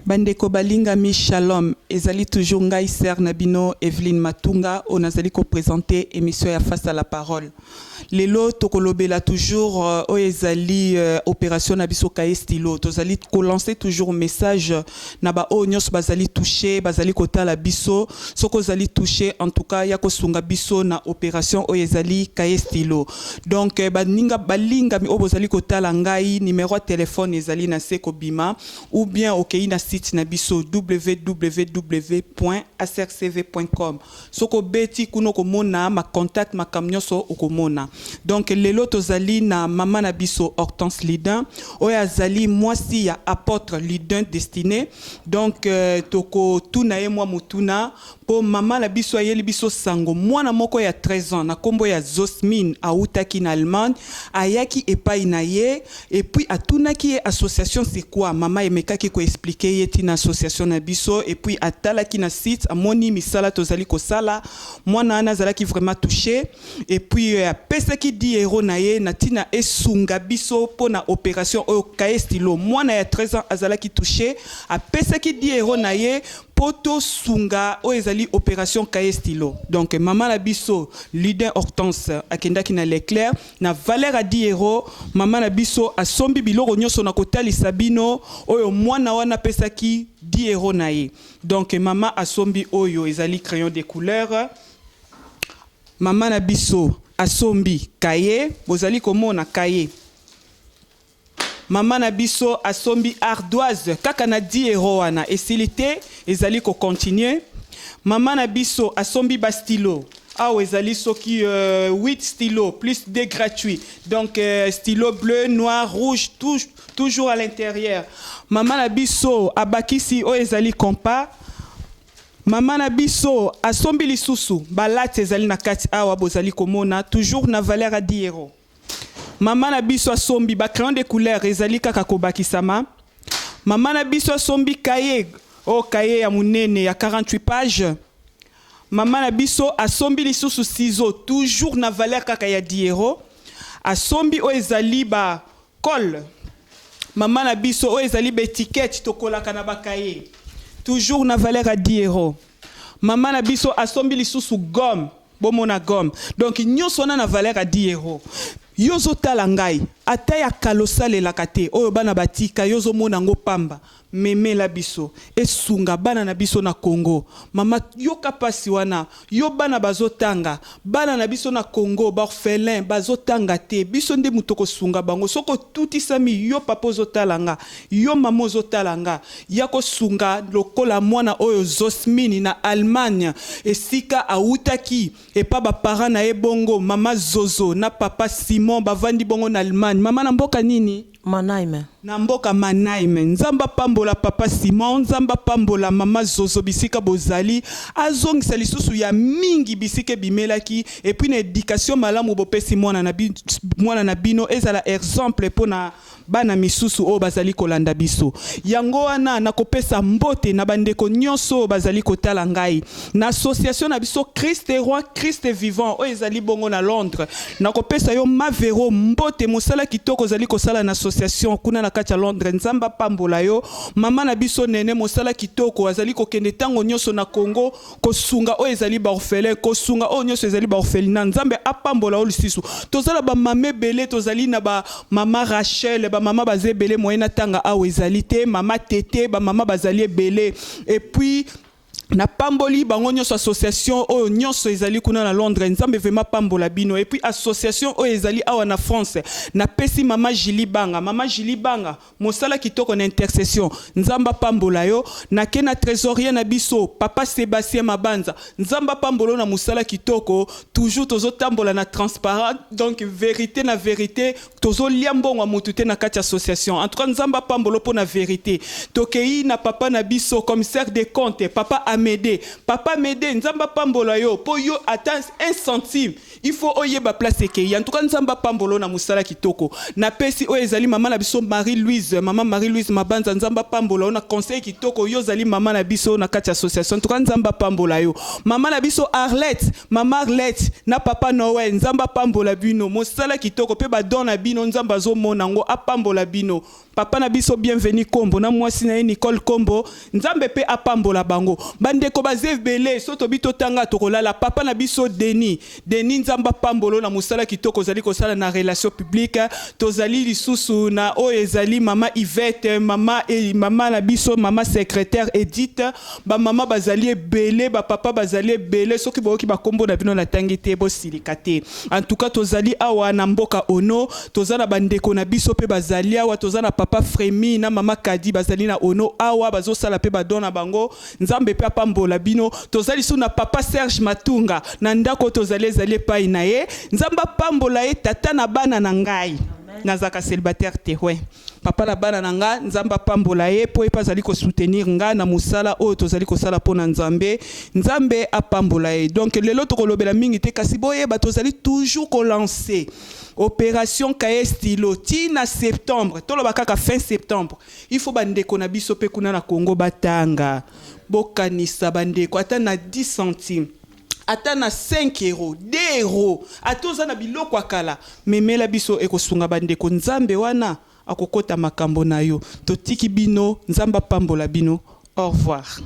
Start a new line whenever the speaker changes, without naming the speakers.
Bandeko balingami, shalom. Ezali toujours ngai, sœur na bino Evelyne Matunga, oyo nazali koprésenter émission ya Face à la parole. Lelo tokolobela toujours oyo ezali opération na biso Cahier Stylo. Tozali kolancer toujours message na baoyo nyonso bazali touché, bazali kotala biso. Soki ozali touché, en tout cas ya kosunga biso na opération oyo ezali Cahier Stylo. Donc baninga balingami oyo bozali kotala ngai, numéro ya téléphone ezali na se kobima, ou bien okei na site na biso www.acrcv.com. Soki obeti kuna, okomona macontact, makambo nyonso okomona. Donc lelo tozali na mama na biso Hortense Lidin, oyo azali mwasi ya apôtre Lidin Destiné. Donc tokotuna ye mwa motuna, mpo mama na biso ayeli biso sango: mwana moko ya 13 ans na nkombo ya Zosmine awutaki na Allemagne, ayaki epai na ye et puis atunaki ye: "Association, c'est quoi?" Mama emekaki koexpliquer ye ntina association na biso et puis atalaki na site, amoni misala tozali kosala. Mwana wana azalaki vraiment touché et puis apesaki 10 € na ye na ntina esunga biso mpo na opération oyo Cahier Stylo. Mwana ya 13 ans azalaki touché, apesaki 10 € na ye mpo tosunga oyo ezali opération Cahier Stylo. Donc mama na biso Leader Hortense akendaki na Leclerc, na valeur ya 10 €, mama na biso asombi biloko nyonso na kotalisa bino oyo mwana wana apesaki 10 € na ye. Donc mama asombi oyo ezali crayon de couleur, mama na biso asombi cahier, bozali komona cahier, mama na biso asombi ardoise kaka na 10 € wana. Esili te, ezali kocontinuer. Mama na biso asombi bastylo. Awa ezali soki 8 stylo plus 2 gratuits, donc stylo bleu, noir, rouge, tout, toujours à l'intérieur. Mama na biso abakisi oyo ezali compas. Mama na biso asombi lisusu balattes, ezali na kati awa, bozali komona, toujours na valeur ya 10 €. Mama na biso asombi bacrayon de couleur, ezali kaka kobakisama. Mama na biso asombi cahier, oyo cahier ya monene ya 48 page. Mama na biso asombi lisusu ciseau, toujours na valeur kaka ya 10 €. Asombi oyo ezali bacolle. Mama na biso, oyo ezali baétiquette tokolaka na bacahier, toujours na valeur ya 10 €. Mama na biso asombi lisusu gomme, bomona gomme. Donc nyonso wana na valeur ya 10 €. Yo ozotala ngai, ata ya kala osalelaka te, oyo bana batika, yo ozomona yango pamba, memela biso, esunga bana na biso na Congo. Mama, yoka mpasi wana yo. Bana bazotanga, bana na biso na Congo, baorphelin bazotanga te. Biso nde moto kosunga bango. Soki otutisami, yo papa ozotala nga, yo mama ozotala nga, ya kosunga lokola mwana oyo Zosmini na Allemagne, esika awutaki epa baparent na ye bongo mama Zozo na papa Simon, bavandi bongo na Allemagne. Mama, na mboka nini?
Mannheim.
Na mboka Mannheim. Nzambe apambola papa Simon, Nzambe apambola mama Zozo bisika bozali, azongisa lisusu ya mingi bisika ebimelaki. Et puis na éducation malamu bopesi mwana na bino, ezala exemple mpo na bana misusu oyo bazali kolanda biso. Yango wana nakopesa mbote na bandeko nyonso oyo bazali kotala ngai na association na biso Christ Roi, Christ Vivant, oyo ezali bongo na Londres. Nakopesa yo Mavero mbote, mosala kitoko ozali kosala na association kuna na kati ya Londres, Nzambe apambola yo. Mama na biso Nene, mosala kitoko, azali kokende ntango nyonso na Congo kosunga oyo ezali baorphelin, kosunga oyo nyonso ezali baorphelinat, Nzambe apambola yo lisusu. Tozala bamama ebele, tozali na bamama Rachel, bamama baza ebele, moye na ntanga awa ezali te, mama Tete, bamama bazali ebele. Et puis napamboli bango nyonso, association oyo nyonso ezali kuna na Londres, Nzambe vraiment pambola bino. Et puis association oyo ezali awa na France, napesi mama Julie Banga. Mama Julie Banga, mosala kitoko na intercession, Nzambe apambola yo. Nake na trésorier na biso, papa Sébastien Mabanza, Nzambe apambola yo na mosala kitoko. Toujours tozotambola na transparent, donc vérité na vérité, tozolia mbongo ya motu te na kati ya association. En tout cas, Nzambe apambola mpo na vérité. Tokei na papa na biso commissaire des comptes, papa Amédée. Papa Amédée, Nzambe apambola yo, mpo yo ata 1 centime, il faut oyeba place ekei. En tout cas, Nzambe apambola yo na mosala kitoko. Napesi oyo ezali mama na biso Marie Louise, mama Marie Louise Mabanza, Nzambe apambola yo na conseil kitoko. Yo ozali mama na biso na kati ya association. En tout cas, Nzambe apambola yo. Mama na biso Arlette, mama Arlette na papa Noel, Nzambe apambola bino, mosala kitoko mpe badon na bino, Nzambe azomona yango, apambola bino. Papa na biso Bienvenu Kombo na mwasi na ye Nicole Kombo, Nzambe mpe apambola bango. Bandeko baza ebele, so tobi totanga tokolala. Papa na biso Denis, Denis, Nzambe apambola na mosala kitoko ozali kosala na relation publique. Tozali lisusu na oyo ezali mama Yvette, mama, eh, mama na biso mama secrétaire Edith. Bamama bazali ebele, bapapa bazali ebele. Soki boyoki bakombo na bino natangi te, bosilika te. En tout cas, tozali awa na mboka Ono, toza na bandeko na biso mpe bazali awa. Toza na papa Fremi na mama Kadi, bazali na Ono awa, bazosala mpe badon na bango. Nzambe mpe apambola bino. Toza lisusu na papa Serge Matunga na ndako tozali, ezali epai na ye. Nzambe apambola ye, tata na bana na ngai. Nazalaka célibataire te, we papa na bana na nga. Nzambe apambola ye mpo ye mpe azali kosoutenir nga na mosala oyo tozali kosala mpo na Nzambe. Nzambe apambola ye. Donc lelo tokolobela mingi te, kasi boyeba, tozali toujours kolancer opération cahier, stylo ntina septembre. Toloba kaka fin septembre. Il faut bandeko na biso mpe kuna na Congo batanga. Bokanisa bandeko, ata na 10 centimes, ata na 5 euro, 2 euro, ata oza na biloko ya kala, memela biso, ekosunga bandeko. Nzambe wana akokota makambo na yo. Totiki bino, Nzambe apambola bino. Au revoir.